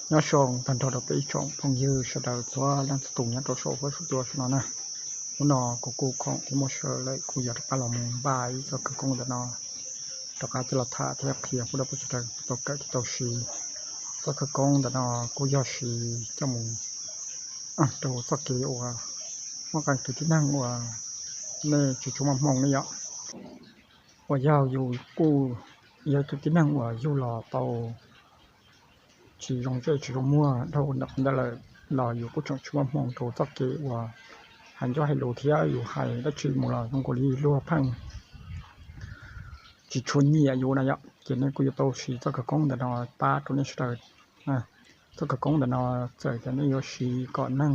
Nyob zoo tag nrho rau peb ib tsoom phooj ywg sawv daws txhua leej txhua tus nyob rau saum huab saum cua saum no na. Hnub no kuv kuj khoom thiab muaj sij hawm lawm kuj yuav rov qab los mus npaj ib txoj khawv koob ntawm no rov qab coj los tham thiab qhia pub rau peb sawv daws tau kawm thiab tau siv. Txoj khawv koob ntawm no kuj yog siv coj mus rau txoj kev uas muaj qee tus tib neeg uas nej tsis tshua muaj hmoo ne yom, uas yog yus kuj yog tus tib neeg uas yug los tau tsis zoo zej tsis zoo muag dhau ntawm qhov ntawd lawm los yus kuj tseem tsis muaj hmoo rau txoj kev uas hais ncauj hais lus thiab yus hais dab tsi mus los zoo nkaus li luag pheej tsis tshua nyiam yus na yom. Ces nej kuj yuav tau siv txoj khawv koob ntawm no pab rau nej sawv daws. Txoj khawv koob ntawm no txawm tias nej yuav siv kom neeg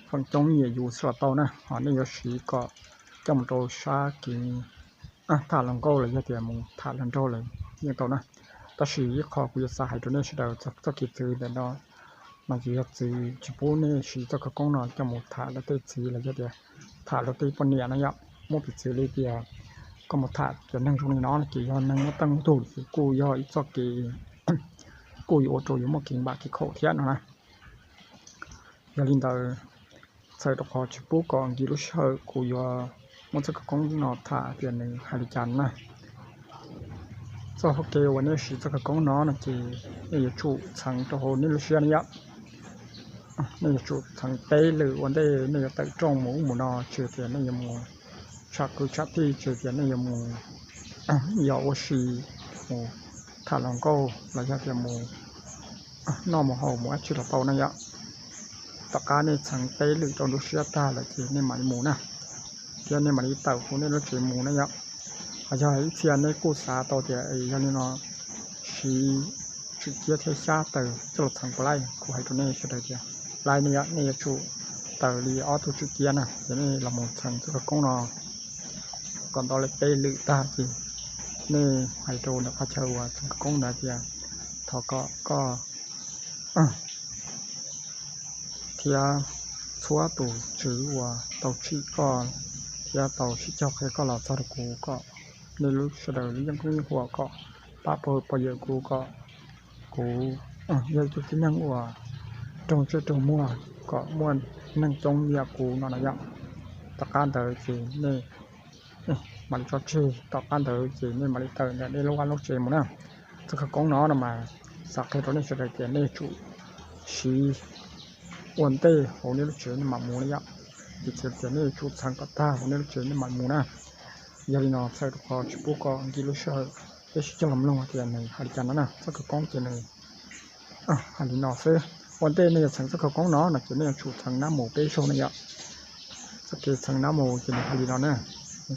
feem coob nyiam yus xwb los tau na, ho nej yuav siv kom coj mus rau sab kev tham hluas nkauj los yog tias mus tham hluas nraug lawm yeej tau na. Tab sis ib qho kuv yuav xav hais rau nej sawv daws txog txoj kev txwv ntawm no mas ces yog txwv tsis pub nej siv txoj khawv koob no coj mus tham luag tej txiv los yog tias tham luag tej poj niam na yom. Muab piv txwv li tias koj mus tham cov neeg zoo li no ces yog neeg muaj teej muaj tug ces kuj yog ib txoj kev kuj yuav ua rau yus muaj kev npam kev khaum thiab no na. Yog li ntawd, txhawm rau qhov tsis pub kom nkis lub sij hawm kuv yuav muab txoj khawv koob no tham tias nws hais li cas na. Txoj hau kev uas nej siv txoj khawv koob no no ces nej yuav tsum txheev rau hauv nej lub siab ne yom. Nej yuav tsum txheev peb lwm ua ntej nej yuav tawm rooj mus ub mus no, tsis tias nej yuav mus tsham kwv tsham tij, tsis tias nej yuav mus yos ua si, mus tham hluas nkauj los yog tias mus noj mus haus mus dab tsi los tau na yom. Tom qab nej txheev peb lwm rau lub siab tag lawm ces nej mam li mus na, thiab nej mam li tawm hauv nej lub tsev mus na yom. Ho yog ib txhia nej kuj xav tau tias yog li no siv tswm ciab thiab xyab taws coj los txheev puas laij, kuv hais rau nej sawv daws tias laij ne yom, nej yuav tsum taws li ob tug tswm ciab na, ces nej los mus txheev txoj khawv koob no kom ntau li peb lwm tag ces nej hais rau ntawm qhov chaw uas txheev khawv koob ntawd tias thov kom koj thiab txhua tus tswv uas tau tsim koj thiab tau sib cog qhia koj los txog rau kuv kom nej lub sawv daws lub yeej koob yeej huam kom pab pab pab yawm kuv kom kuv yog ib tug tib neeg uas raug ntsej raug muag kom muaj neeg coob nyiam kuv no na yom. Tom qab ntawd ces nej mam li tso tseg, tom qab ntawd ces nej mam li tawm ntawm nej lub vaj lub tsev mus na. Txoj khawv koob no no mas xav qhia rau nej sawv daws tias nej yuav tsum siv ua ntej hauv nej lub tsev nej mam mus na yom. Ces txhais tias nej yuav tsum txheev kom tag hauv nej lub tsev nej mam mus na. Yog li no txhawm rau qhov tsis pub kom nkis lub sij hawm, peb sib cog los mloog tias nws hais li cas no na. Txoj khawv koob ces nws hais li no xwb. Ua ntej nej yuav txheev txoj khawv koob no no ces nej yuav tsum txheev nab mus peb zaug na yom. Txoj kev txheev nab mus ces nws hais li no na,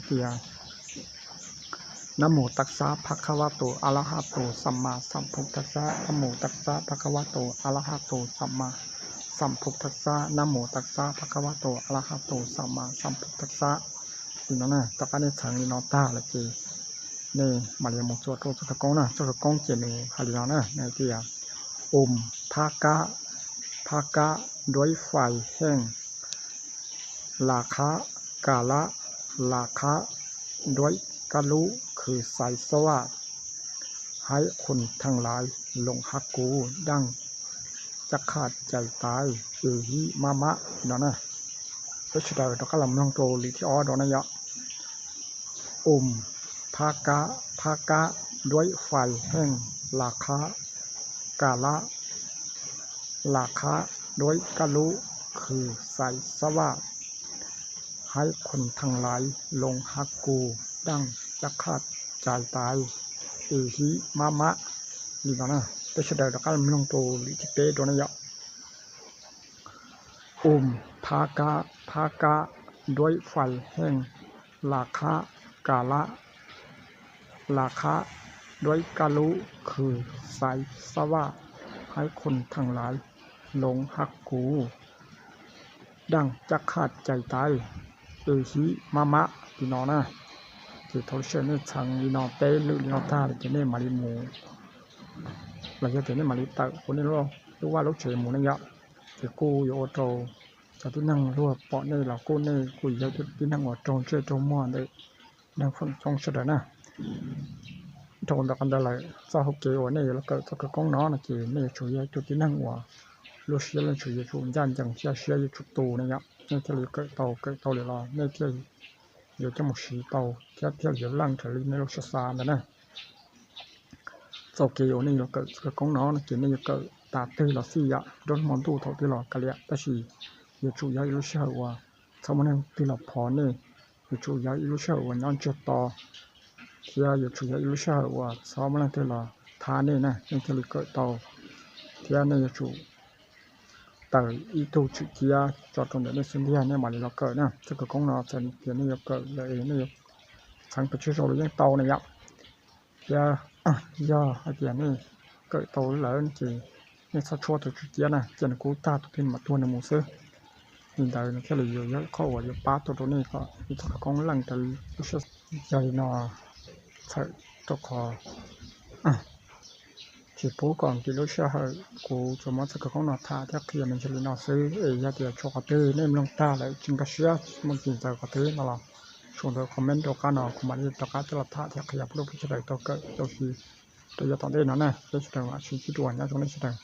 tias Namo tassa bhagavato arahato sammāsambuddhassa. Namo tassa bhagavato arahato sammāsambuddhassa. Namo tassa bhagavato arahato sammāsambuddhassa. Li no na, tom qab nej txheev li no tag lawm ces nej mam li mus txuas rau txoj khawv koob na. Txoj khawv koob ces nws hais li no na, nws tias អ៊ុម ဘဂ ဘဂ တွဲဖယ်ဟိန္ဒ ရာဂ ကာလ ရာဂ တွဲကလု ခုစၢ်သဝ ဟဲခွန်ထၢင်လၢႆ လူင်ဟၢၵ်ႈကူ ဒၢင်ႉ ကၢၵ်ႉၶၢတ်ႈ ကၢႆတၢႆ ဢေႇဟိ မမ no na. Peb sawv daws rov qab los mloog rau lwm thib ob rau na yom. អ៊ុម ဘဂ ဘဂ တွဲဖယ်ဟိန္ဒ ရာဂ ကာလ ရာဂ တွဲကလု ခုစၢ်သဝ ဟဲခွန်ထၢင်လၢႆ လူင်ဟၢၵ်ႈကူ ဒၢင်ႉ ကၢၵ်ႉၶၢတ်ႈ ကၢႆတၢႆ ဢေႇဟိ မမ li no na. Peb sawv daws rov qab los mloog rau lwm thib peb rau na yom. អ៊ុမ် ဘဂ ဘဂ တွဲဖယ်ဟိန္ဒ ရာဂ ကာလ ရာဂ တွဲကလု ခုစၢ်သဝ ဟဲခွန်ထၢင်လၢႆ လူင်ဟၢၵ်ႈကူ ဒၢင်ႉ ကၢၵ်ႉၶၢတ်ႈ ကၢႆတၢႆ ဢေႇဟိ မမ li no na. Ces thaum lub sij hawm nej txheev li no peb lwm li no tag lawm ces nej mam li mus, los yog tias nej mam li tawm hauv nej lub vaj lub tsev mus na yom. Ces kuj yuav ua rau cov tib neeg luag pom nej los kuj nej kuj yog tib neeg uas raug ntsej raug muag ntawm neeg feem coob sawv daws na. Dhau ntawm qhov ntawd lawm, txoj hauv kev uas nej yuav los kawm txoj khawv koob no no ces nej yuav tsum yog ib tug tib neeg uas lub siab lub ntsws yuav tsum ncaj ncees thiab siab yuav tsum tus ne yom. Nej thiaj li yuav kawm tau, kawm tau lawm los nej thiaj yuav coj mus siv tau thiab thiaj li yuav leej raws li nej lub siab xav ntawd na. Txoj kev uas nej yuav kawm txoj khawv koob no no ces nej yuav kawm tas twg los xij yam nruab hmo ntuj thaum twg los kav liam, tab sis yuav tsum yog ib lub sij hawm uas txhob muaj leej twg los phov nej, yuav tsum yog ib lub sij hawm uas nyob ntsiag to, thiab yuav tsum yog ib lub sij hawm uas txhob muaj leej twg los thab nej na, nej thiaj li kawm tau. Thiab nej yuav tsum tawm ib tug tswm ciab tso rau ntawm nej xub ntiag nej mam li los kawm na. Txoj khawv koob no txawm tias nej yuav kawm lawm es nej yuav txheev pes tsawg zaus los yeej tau na yom. Thiab yog hais tias nej kawm tau lawm ces nej txhob tshuab tus tswm ciab na, cia nws kub tag tus twg mam tuag nws mus xwb. Li ntawd nws thiaj li yuav yog ib qho uas yuav pab tau rau nej kom nej txoj khawv koob leej raws lub siab. Yog li no, txhawm rau qhov tsis pub kom nkim lub sij hawm, kuv tsuas muab txoj khawv koob no tham thiab qhia me ntsis li no xwb es yog tias tshuav qhov twg nej mloog tag lawm tsis nkag siab, muaj cim ntxaws qhov twg no los sau ntawm comment rau qab no kuv mam li rov qab coj los tham thiab qhia pub rau peb sawv daws tau kawm tau siv rau yav tom ntej no na. Peb sawv daws mam sib ntsib dua, nyob zoo nej sawv daws.